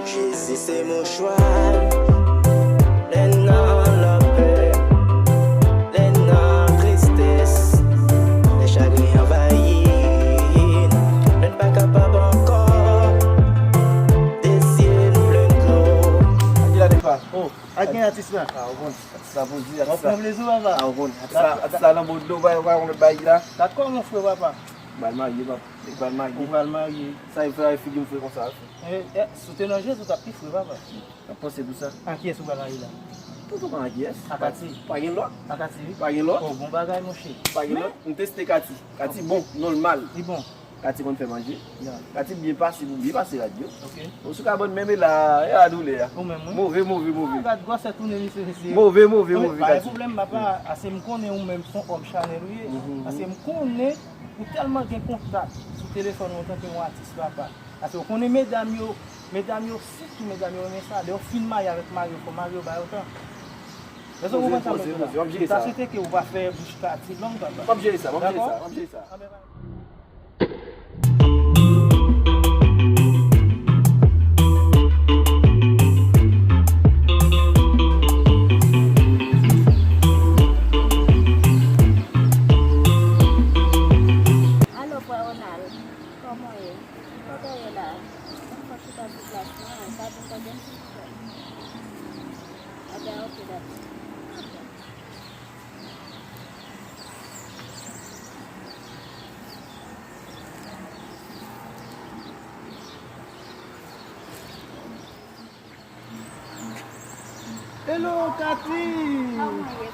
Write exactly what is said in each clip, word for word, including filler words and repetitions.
Jezi se mouchwa, lè n nan lapè, lè n nan tristès, lè chagren anvayi n, lè n pa kapab ankò, de zye n plen dlo. Ak gen atis la? Ah, ou konn, atis la pou di, atis la. W ap pran plezi w, papa? Ah, ou konn, atis la, atis la nan bòdlo, pa, pa yon lòt bagay la. Dat kòman w fre, papa? M pral marye, papa. M pral marye. Ou pral marye. Sa e fè figi m fre konsa, frè? Eh, eh, si w te nan jezi, w t ap pi fre, papa. M ap panse pou sa. A kiyès ou pral marye la? Tonton, pa kiyès? A Kati. Pa gen lòt? A Kati, wi. Pa gen lòt? Oh, bon bagay, monchè. Pa gen lòt? M teste Kati. Kati bon, nòmal. Li bon. Kati konn fè manje. Ya. Kati byen pase, pou byen pase rad yo. Ok. Bon, sou kabann menm e la, e la doulè a. Ou menm, wi. Move, move, move. Ah, gad gwosè tounen misye, mesye. Move, move, move, pa gen Kati. Pwoblèm, papa, ase m konnen ou menm se yon òm chanèl ou ye. Mhm. Ase m konnen ou tèlman gen kontak sou telefòn ou antanke yon atis, papa. Ase ou konnen medam yo, medam yo, sitou medam yo renmen sa. Lè yo fin marye avèk mari yo, fò mari yo ba yo tan. Èske ou konprann sa m ap di w la? M ta swete ke ou pa fè bouch Kati long, papa. M ap jere sa, m ap jere sa, m ap jere sa. Alo, frè Ronald, kòman w ye? Kote w ye la? Mwen fò chita sou plas mwen, sa vin tande m, silvouplè. Ebyen, oke, dakò. Hello, Cathy!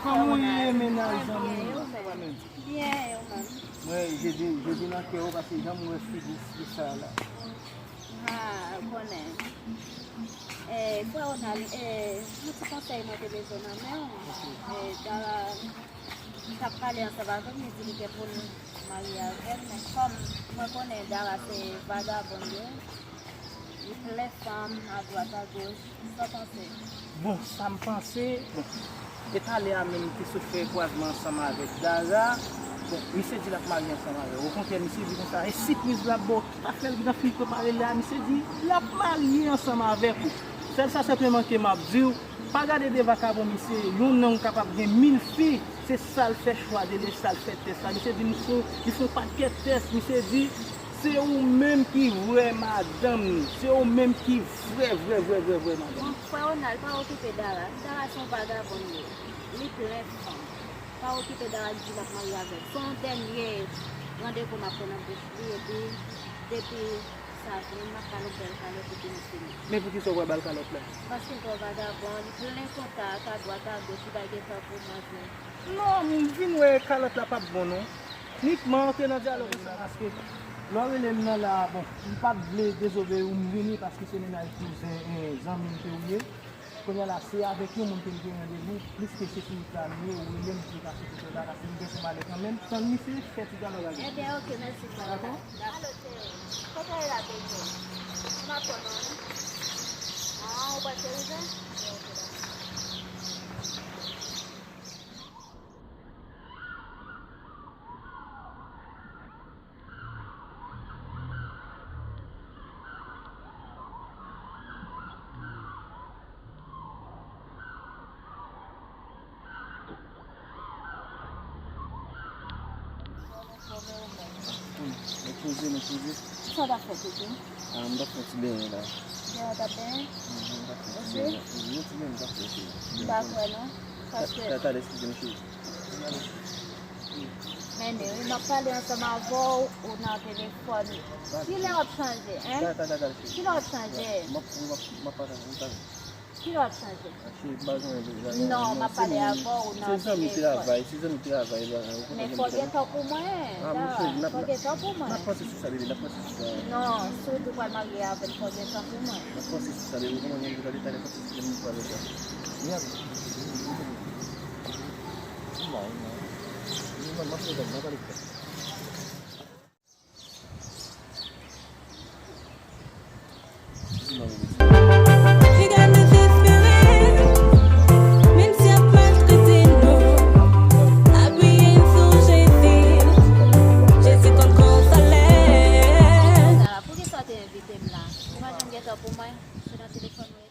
Kòman w ye, mennaj zanmi m? Sa va menm? Byen, e ou menm? Mwen, jezi, jezi nan kè w, paske jan m wè figi w sa la. Ha, ou konnen. Eh, frè Ronald, eh, yon ti konsèy mwen te bezwen nan men w. Eh, Dara, m t ap pale ansanm avè l, li di li gen pou l marye avè m, men kòm mwen konnen Dara se vagabon li ye, li plen fanm adwat agoch, sa w panse? Bon, sa m panse, bon, e talè a menm m te sot fè kwazman ansanm avèk Dara. Bon, misye di l ap marye ansanm avè w. Okontrè, misye di konsa, e sipriz l ap ba w tout afè l gentan fin prepare la, misye di l ap marye ansanm avèk ou. Sèl sa senpleman ke m ap di w, pa gade de vakabon misye, yon nonm kapab gen mil fi, se sa l fè chwa de li, sa l fè tès la. Misye di m fè, li fè yon pakèt tès, misye di, se ou menm ki vrè madanm li, se ou menm ki vrè, vrè, vrè, vrè, vrè madanm li. Bon, frè Ronald, pa okipe Dara. Dara se yon vagabon li ye. Li plen fanm. Pa okipe Dara, li di l ap marye avè l. Se yon dènye randevou m ap pran nan bouch li, epi depi sa vini, m ap ba l yon bèl kalòt epi nou fini. Men poukisa w pral ba l kalòt la? Paske l twò vagabon, li plen kontak adwat agoch, li pa gen tan pou mwen vre. Non, m vin wè kalòt la p ap bon non. Nik m antre nan dyalòg ansanm paske lè w rele m nan la a, bon, m pa t vle dezobeyi w, m vini paske se mennaj kouzen, eh, zanmi m ke w ye. Kounye a la, se avèk yon moun ke m gen randevou, plis ke se sou wout la m ye, ou rele m, m plika sou kote w la, paske m gen pou m ale kanmenm. Tann misye, fè ti dyalòg avè l. Ebyen, oke, mèsi frè. Dakò? Alo, cheri. Kote w ye la, bebe? M ap tann ou, wi. Ah, ou pral cherize? Ebyen, oke, dakò. Mwen poze, mwen poze. Kisa w t ap fè, Kiki? Ah, m t ap fè ti benyen la. Benyen w t ap benyen? Mhm, m t ap fè ti benyen. Mhm, ti benyen m t ap fè, cheri. M pa kwè non. Paske ta, ta, ta, eskize m, cheri. Men wi, m ap pale ansanm avè w, ou nan telefòn. Kilè w ap chanje, en? Kilè w ap chanje? M ap, m ap, m ap pale, m pale. Kilè w ap chanje? Non, m ap pale avè w, ou nan telefòn. Se zanmi travay, se zanmi travay. Men fò gen tan pou mwen, Dara, fò gen tan pou mwen. N ap panse sou sa, bebe, n ap panse sou sa. Non, si w di w pral marye avè m, fò gen tan pou mwen. N ap panse sou sa, bebe, kòman gen de talè, n ap panse sou sa, bebe. Piga nou fè espere, menm si y ap maltrete nou, apiye n sou Jezi, Jezi konn konsolè. Sa, poukisa w te envite m la? Janm gentan pou mwen, se nan telefòn mwen.